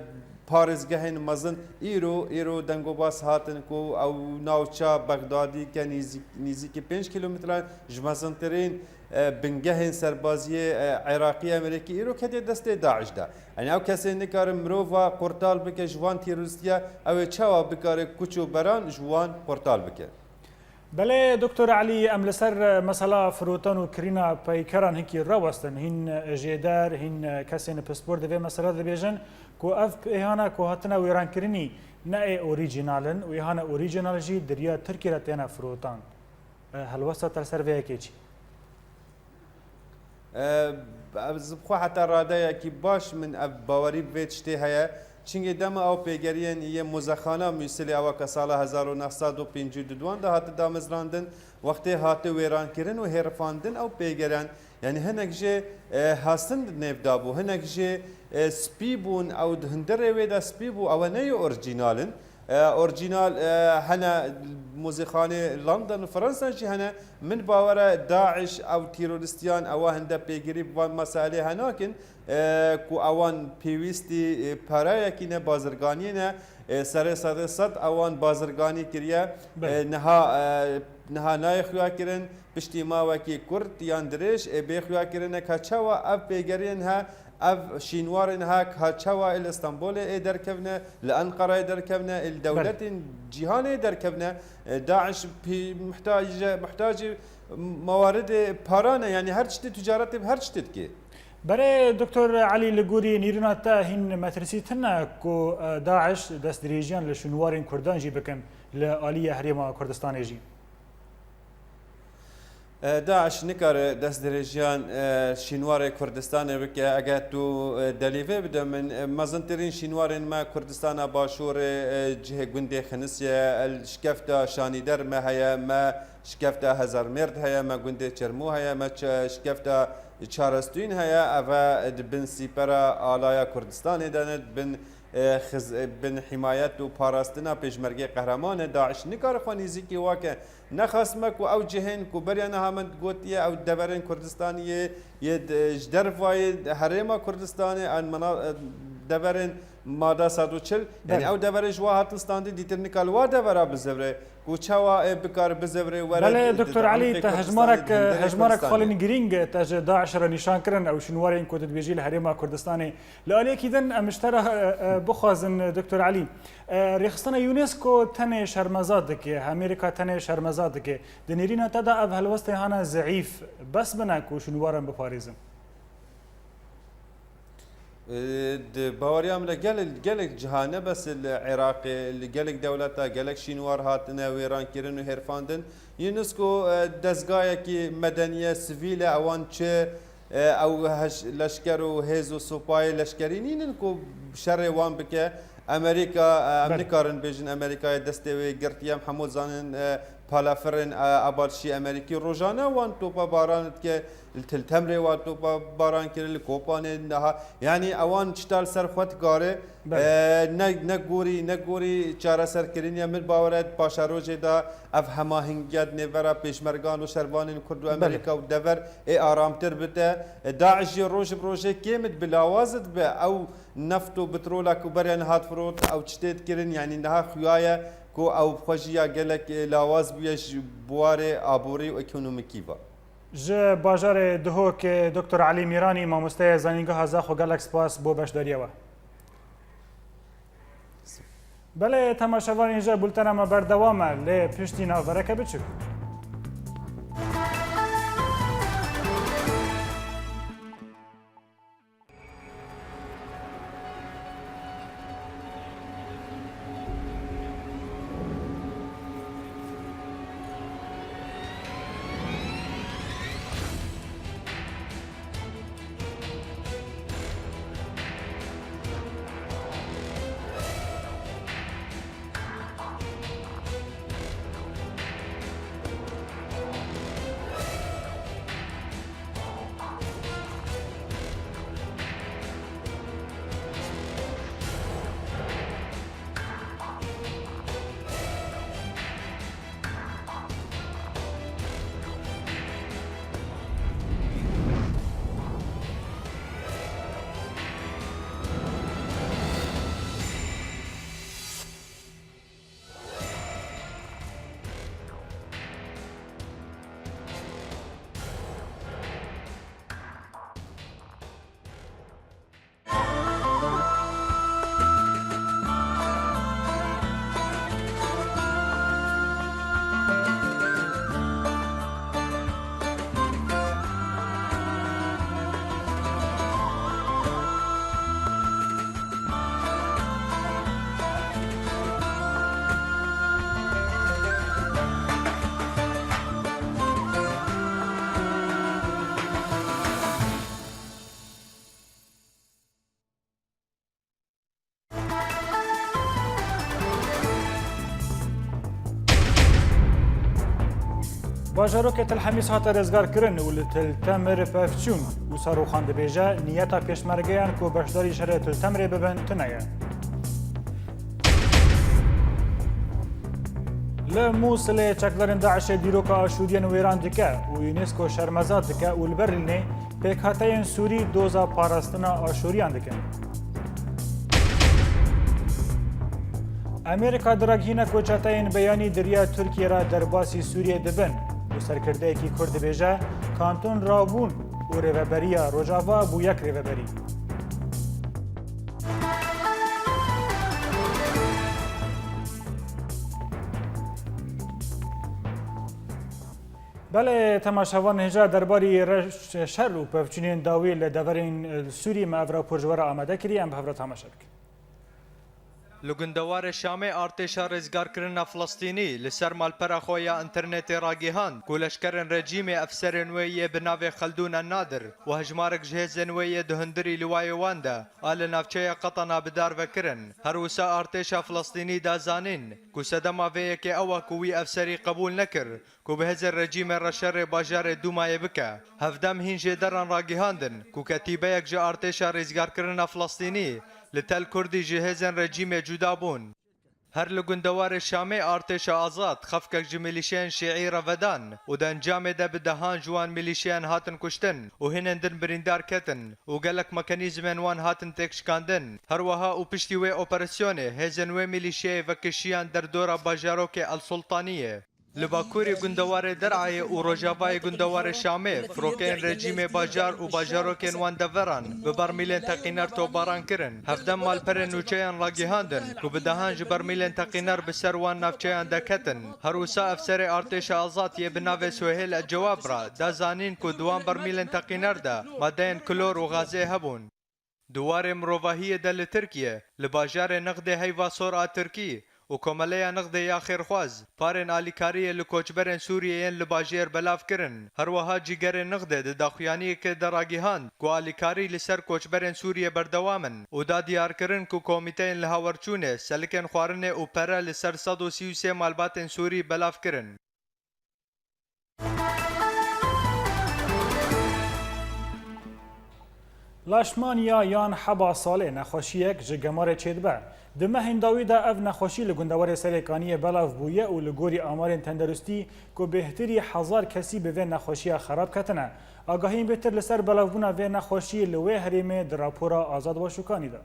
parêzgehên mezin îro, îro dengobas hatin ku ew navça Bexdadî ke nîzîk-, nîzîkî pênc kîlometran ji mezintirîn, e, bingehên serbaziyê, e, Iraqî Amerîkî îro ketiye destê DAIŞ de. Yanî ew kesê nikare mirova qurtal bike ji van terorîstiya, ew ê çawa bikare kuç û beran ji wan qurtal bike? Belê, Doktor Elî, em li ser, e, mesela firotan û kirîna peykeran hinkî rawestin. Hîn, e, jêder, hîn, e, kesên pispor di vê meselê de dibêjin ku ev pêhana ku hatine wêrankirinî ne ê orîjînal in û êhana orîjînal jî di riya Tirkiyê de têne firotan. E, helwesta te li ser vê yekê çi? E, ez bi xwe heta radeyekî baş min ev bawerî bi vê tiştê heye. Çingê dema ew pêgeriyên yê muzexana Mûsilê ewa ke sala hezar û neh sed û pêncî û duan de hate damezrandin, wextê hate wêrankirin û hêrifandin ew pêgeren, yanî hinek jê, e, hasin di nêv de bû, hinek jê, e, spî bûn, ew di hundirê wê de spî bû, ewe ne yê orîjînal in. E, orîjînal, e, hene muzîxanê London û Fransa jî hene. Min bawer e DAIŞ ew terorîstiyan ewa hinde pêgirî bi van meselê henakin, e, ku ewan pêwîstî, e, pereyekî ne, bazirganiyê ne, e, serê sedê sed ewan bazirganî kiriye. Belê. E, niha, e, niha nayê xuya kirin, piştî mawekî kurt yan dirêj, e, bê xuya kirine ka çawa ev pêgeriyên he, ev şînwarên he ka çawa ê li Stenbolê ê derkevne, li Enqerayê derkevne, ê li Belê. dewletên cîhanê ê derkevne. E, DAIŞ pî-, muhtac-, muhtacî mewaridê para ne, yanî her tiştê ticaretê bi her tiştê dike. Belê, Doktor Elî, li gorî nîrîna te hîn metirsî tune ku, e, DAIŞ destdirêjiyan li şûnwarên Kurdan jî bikin li aliyê Herêma Kurdistanê jî? E, DAIŞ nikare destdirêjiyan, e, şînwarê Kurdistanê bike. Eger tu, e, delîvê bide min, e, mezintirîn şînwarên me Kurdistana Başûrê, e, cihê gundê Xinisye, el şikefta Şanîder me heye, me şikefta Hezarmêrd heye, me gundê Çermû heye, me çe-, şikefta Çarestûn heye. Eve di bin sîpera alaya Kurdistanê de ne, di bin, e, xiz-, e, bin hîmayet û parastina Pêşmergê Qehreman e. DAIŞ nikare xwe nêzîkî wake. Nexasme ku ew cihên ku beriya niha min gotiye, ew deverên Kurdistaniyê yê d-, ji dervayê herêma Kurdistanê, an mena-, deverên mada sed û çil, yanî Belê. ew deverê ji wa hatin standî, dîtir nika li wa devera bizevre, ku çawa ê bikare bizevre, were Belê, di, di, Doktor di Elî, Anqê te Kurdistanê, hejmarek, di hundirê hejmarek Kurdistanê. xalên girîng te ji DAIŞ re nîşan kirin, ew şûnwarên ku tu dibêjî li herêma Kurdistanê. Li aliyekî din em ji te re, e, e, bixwazin, Doktor Elî, e, rêxistina UNESCO tenê şermeza dike, Amerîka tenê şermeza dike. Di nêrîna te de ev helwestê hane zeîf, bes bine ku şûnwaran biparêzin? E, di baweriya min de gelek, gelek ciha, ne bes li Iraqê, li gelek dewleta, gelek şînwar hatine wêrankirin û hêrfandin. UNESCO, e, dezgayekî medeniye, sivîl e, ewan çi, e, ew heş-, leşker û hêz û supayê leşkerî nînin ku şerê wan bike. Amerîka, e, em Belê. nikarin bêjin Amerîkayê destê wê girtiye, em hemû zanin, e, palafirên, e, abalşî Amerîkî rojane wan topa baran dike, li Til Temrê wan topa baran kir, li Kopanê niha. Yanî ewan tişta li ser xwe dikare, Belê. e, ne, ne gorî, ne gorî çareserkirinê. Min bawer e di paşerojê de ev hemahingiya di nêvera pêşmergan û şervanên Kurd û Belê. Amerîka û dever ê aramtir bite. E, DAIŞ jî roj bi rojê kêm dibe, lawaz dibe. Ew neft û petrola ku beriya niha difirot, ew çi tê dikirin? Yanî niha xuya ye ku ew bi xwe jî ya gelek, e, lawaz bûye ji buwarê aborî û ekonomîkî ve. Ji bajarê Duhokê Doktor Elî Mîranî, mamosteyê Zanîngeha Zaxo, gelek spas bo beşdariya we. Belê, temaşevanên ji bultena me berdewam e, lê piştî navbereke biçûk. Bajarokê Til Hemîs hate rizgarkirin û li Til Temir pevçûn. Wisa Rûxan dibêje, niyeta pêşmergeyan ku beşdarî şerê Til Temirê bibin tune ye. Li Mûsilê çekdarên DAIŞê dîroka Aşûriyên wêran dike û UNESCO şermezar dike û li Berlînê pêkhateyên Sûrî doza parastina Aşûriyan dikin. Amerîka diragihîne ku çeteyên beyanî di riya Tirkiyê re derbasî Sûriyê dibin û serkirdeyekî Kurd dibêje, Kanton Rabûn û Rêveberiya Rojava bû yek rêveberî. Belê, temaşevan, hêja derbarî reş-, şer û pevçûnên dawî li deverên, e, Sûrî me ev rapor ji we re amade kiriye, em bi hev re temaşe bikin. Li gundewarê Şamê artêşa rêzgarkirina Filistînî li ser malpera xwe ya înternetê ragihand ku leşkerên rejîmê efserên wê yê bi navê Xeldûn En-Nadir û hejmarek ji hêzên wê yê di hundirî liwayê wan de a li navçeya Qetana bi dar ve kirin. Her wisa artêşa Filistînî da zanîn ku sedema vê yekê ew e ku wî efserî qebûl nekir ku bi hêzên rejîmê re şerê bajarê Dûmayê bike. Hevdem hîn jêderan ragihandin ku ketîbeyek ji artêşa rêzgarkirina Filistînî li Tel Kurdî ji hêzên rejîmê cuda bûn. Her li gundewarê Şamê artêşa Azad xefkek ji milîşeyên şîî re vedan û di encamê de bi dehan ji wan milîşeyan hatin kuştin û hinên din birîndar ketin û gelek mekanîzmên wan hatin têkşikandin. Her wiha û piştî wê operasyonê hêzên wê milîşeyê vekişiyan derdora bajarokê El Sultaniyê. Li bakurê gundewarê Derayê û rojavayê gundewarê Şamê, firokeyên rejîmê bajar û bajarokên wan deveran bi bermîlên teqîner topbaran kirin. Hevdem malperên nûçeyan ragihandin ku bi dehan ji bermîlên teqîner bi ser wan navçeyan de ketin. Her wisa efserê artêşa Azad yê bi navê Suhêl El Cewab re da zanîn ku di wan bermîlên teqîner de madeyên klor û gazê hebûn. Di warê mirovahiyê de li Tirkiye, li bajarê Nexdê heyva sor a Tirkî û Komeleya Nexdê ya Xêrxwaz, parên alîkariyê li koçberên Sûriyê yên li bajêr belav kirin. Her wiha Cîgerê Nexdê di daxuyaniyekê de ragihand ku alîkarî li ser koçberên Sûriyê berdewam in û da diyarkirin ku komîteyên lihawerçûnê, selikên xwarinê û pere li ser sed û sî û sê malbatên Sûrî belav kirin. Laşmanya yan heba salê nexweşiyek ji gemarê çêdibe. Di mehên dawî de ev nexweşî li gundewarê Serê Kaniyê belav bûye û li gorî amarên tenderustî ku bêhtirî hezar kesî bi vê nexweşiya xerab ketine. Agahiyên bêhtir li ser belavbûna vê nexweşiyê li wê herêmê di rapora Azad Weşûkanî de.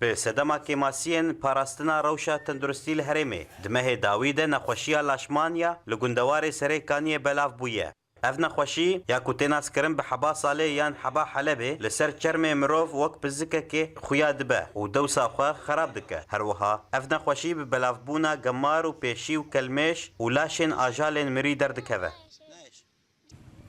Bi sedema kêmasiyên parastina rewşa tenduristî li herêmê, di mehê dawî de nexweşiya laşmanya li gundewarê Serê Kaniyê belav bûye. Ev nexweşî ya ku tê naskirin bi heba salê yan heba Helebê, li ser çermê mirov wek pizikekê xuya dibe û dewsa xwe xerab dike. Her wiha ev nexweşî bi belavbûna gemar û pêşî û kelmêş û laşên ajalên mirî derdikeve.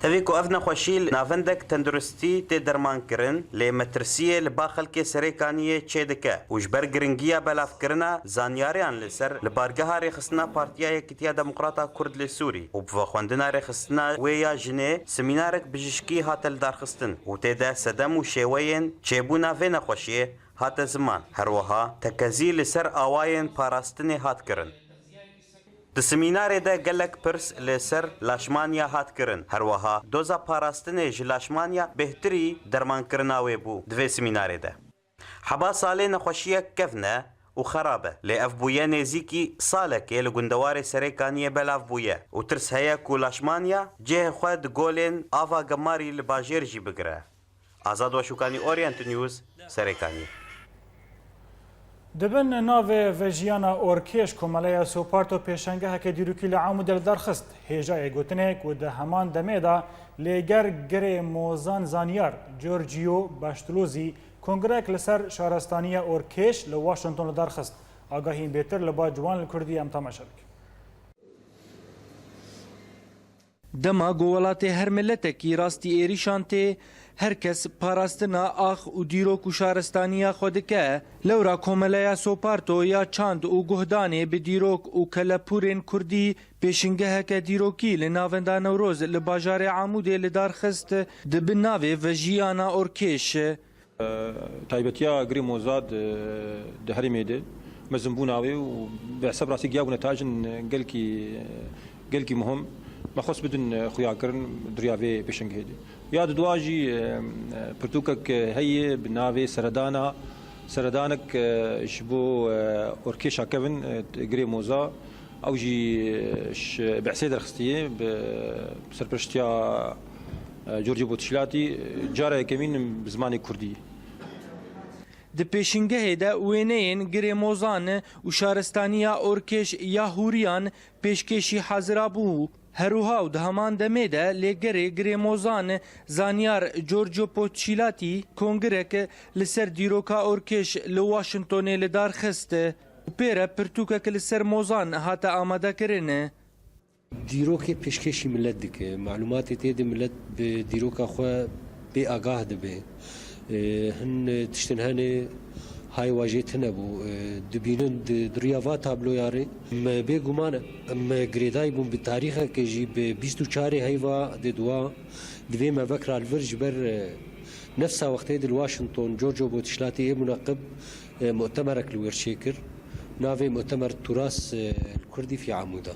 Tevî ku ev nexweşî li navendek tenduristî tê dermankirin, lê metirsiyê li ba xelkê Serê Kaniyê çêdike û ji ber giringiya belavkirina zanyariyan li ser li bargeha rêxistina Partiya Yekîtiya Demokrata Kurd li Sûrî û bi vexwendina rêxistina wê ya jinê, semînarek bijîşkî hate lidarxistin û tê de sedem û şêweyên çêbûna vê nexweşiyê hate ziman. Her wiha tekezî li ser awayên parastinê hat kirin. Di semînarê de gelek pirs li ser laşmanya hat kirin. Her wiha doza parastinê ji laşmanya bêhtirî dermankirina wê bû di vê semînarê de. Heba salê nexweşiyek kevn e û xerab e, lê ev bûye nêzîkî salekê li gundewarê Serê Kaniyê belav bûye û tirs heye ku laşmanya cihê xwe di golên ava gemarî li bajêr jî bigire. Azad Weşûkanî, Orient News, Serê Kaniyê. Di bin navê Vejiyana Orkêş Komeleya Soparto pêşengeheke dîrokî li Amûdê li dar xist. Hêjayê gotinê ku di heman demê de lêger Girê Mozan Zanyar, Giorgio Baştulozî, kongreyek li ser şaristaniya Orkêş li Washington li dar xist. Agahiyên bêtir li ba Ciwan li Kurdî em temaşe bikin. Dema ku welatê her miletekî rastî êrîşan tê, her kes parastina ax û dîrok û şaristaniya xwe dike. Lewra Komeleya Soparto ya Çand û Guhdanê bi dîrok û kelepûrên kurdî pêşingeheke dîrokî li Navenda Newroz li bajarê Amûdê li dar xist, di bin navê Vejiyana Orkêş. Taybetiya Girê Mozad, e, di herêmê de Mezinbûna wê û bi hesab rastî giya bûne tajin gelkî, gelkî muhim. Me xwest bidin xuyakirin di riya vê pêşengehê de. Ya di dua jî, e, pirtûkek heye bi navê Seredana, seredanek, e, ji bo, e, orkêşa kevin, e, girê moza. Ew jî, e, ji behsê derxistiye bi serpereştiya, e, Giorgio Botticelli, cara yekemîn bi zimanê kurdî. Di pêşîngehê de wêneyên girê mozan û şaristaniya orkêş ya hûriyan pêşkêşî hazira bû. Her wiha û di heman demê de lêgerê girê mozan zanyar Giorgio Poccilati kongirek li ser dîroka orkêş li Washingtonê li dar xist û pê re pirtûkek li ser mozan hate amadekirin. Dîrokê pêşkêşî milet dike. Malûmatê tê de milet bi dîroka xwe bê agah dibe. E, hin tiştin hene hay wajê tune bû. E, dibînin di, di riya va tabloya re. Me bêguman em girêdayî bûn bi tarîxeke jî bi bîst û çarê heyva de dua divê me vekra li vir ji ber, e, nefsa wextê di li Washington Giorgio Botişlatî ê munaqib e, mutemerek li wir çêkir. Navê mutemer Turas, e, li Kurdî fî Amûda.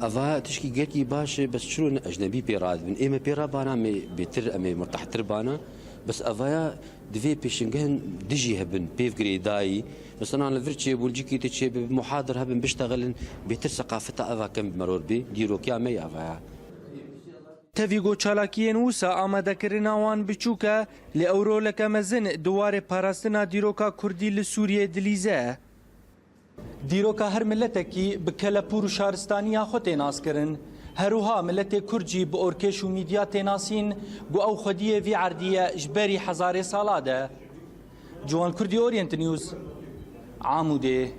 Eva tişkî gelkî baş e, bes çiro ne ecnebî pê radibin. Ê me pê rabana, me bêtir, em ê mirtahtir bana. Bes evaya divê pêşingehên dijî hebin, pêv girêdayî. Mesela li vir çêbûn, cikî tu çêbe, muhadir hebin, biştexilin, bêtir seqafeta eva kem bi meror bê. Dîrokiya me ya evaya. Tevî ku çalakiyên wisa amadekirina wan biçûk e, lê ew roleke mezin di warê parastina dîroka kurdî li Sûriyê dilîze. Dîroka her miletekî bi kelepûr û şaristaniya xwe tê naskirin. Her wiha miletê kurd jî bi orkêş û mîdya tê nasîn ku ew xwediyê vî erdî ye ji berî hezarê sala de. Ciwan Kurdî, Orient News, Amûdê.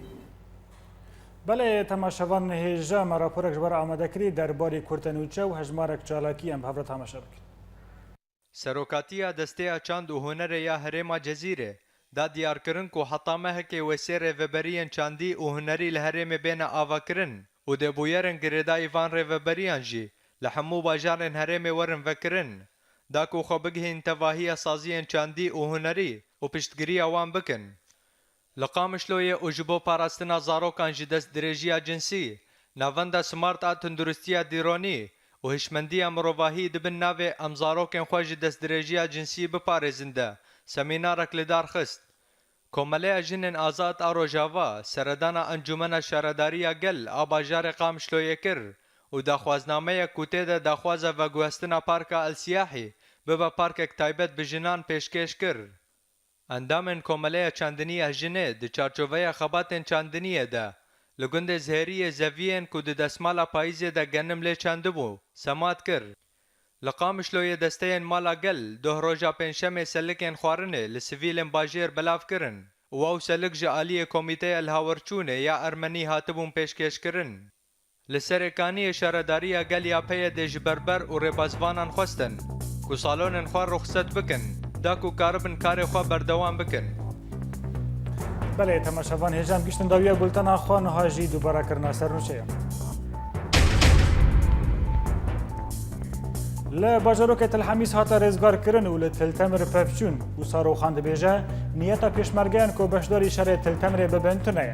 Belê, temaşevan hêja me raporek ji we re amade kirî derbarê kurtenûçe û hejmarek çalakî em bi hev re temaşe bikin. Serokatiya Desteya Çand û Hunerê ya Herêma Cezîrê da diyarkirin ku heta mehekê wê sê rêveberiyên çandî û hunerî li herêmê bêne avakirin û dê bûyerên girêdayî van rêveberiyan jî li hemû bajarên herêmê werin vekirin, da ku xwe bigihîn tevahiya saziyên çandî û hunerî û piştgiriya wan bikin. Li Qamişloyê û ji bo parastina zarokan ji destdirêjiya cinsî, Navenda Smart a Tunduristiya Dîronî û Hişmendiya Mirovahî di bin navê Em Zarokên Xwe ji Destdirêjiya Cinsî Biparêzin de semînarek li dar xist. Komeleya Jinên Azad a Rojava seredana Encûmena Şaredarî ya Gel a bajarê Qamişloyê kir û daxwaznameyek ku tê de daxwaza veguhestina Parka El Siyahî bibe parkek taybet bi jinan pêşkêş kir. Endamên Komeleya Çandinî ya Jinê di çarçoveya xebatên çandiniyê de li gundê Zihêriyê zeviyên ku di destmala payîzê de genim lê çandibû, semat kir. Li Qamişloyê desteyên Mala Gel doh roja Pêncşemê selikên xwarinê li sivîlên bajêr belav kirin û ew selik ji aliyê Komîteya Lihawerçûnê ya Ermenî hatibûn pêşkêşkirin. Li Serê Kaniyê Şaredariya Gel ya P Y D'ê ji berber û rêbazvanan xwestin ku salonên xwe ruxset bikin, da ku karibin karê xwe berdewam bikin. Belê, temaşevan hêja em giştin dawiya bultena xwe, niha jî dubara kirina sernûçeyan. Li bajarokê Til Hemîs hate rêzgarkirin û li Til Temir pevçûn. Wisa Roxan dibêje, niyeta pêşmergeyan ku beşdarî şerê Til Temirê bibin tune ye.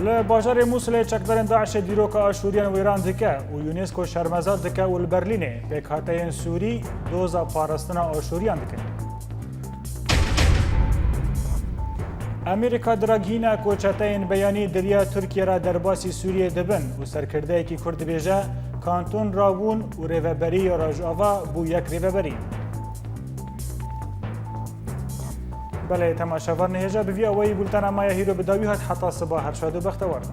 Li bajarê Mûsilê çekdarên DAIŞê dîroka Aşûriyan wêran dike û UNESCO şermezar dike û li Berlînê pêkhateyên Sûrî doza parastina Aşûriyan dikin. Amerîka diragihîne ku çeteyên beyanî di riya Tirkiye re derbasî Sûriyê dibin û serkirdeyekî Kurd dibêje, kanton rabûn û rêveberî ya Rojava bû yek rêveberî. Belê, temaşevan hêja, bi vî awayî bultena me ya hîro bi dawî hat, heta siba her şad û bextewar.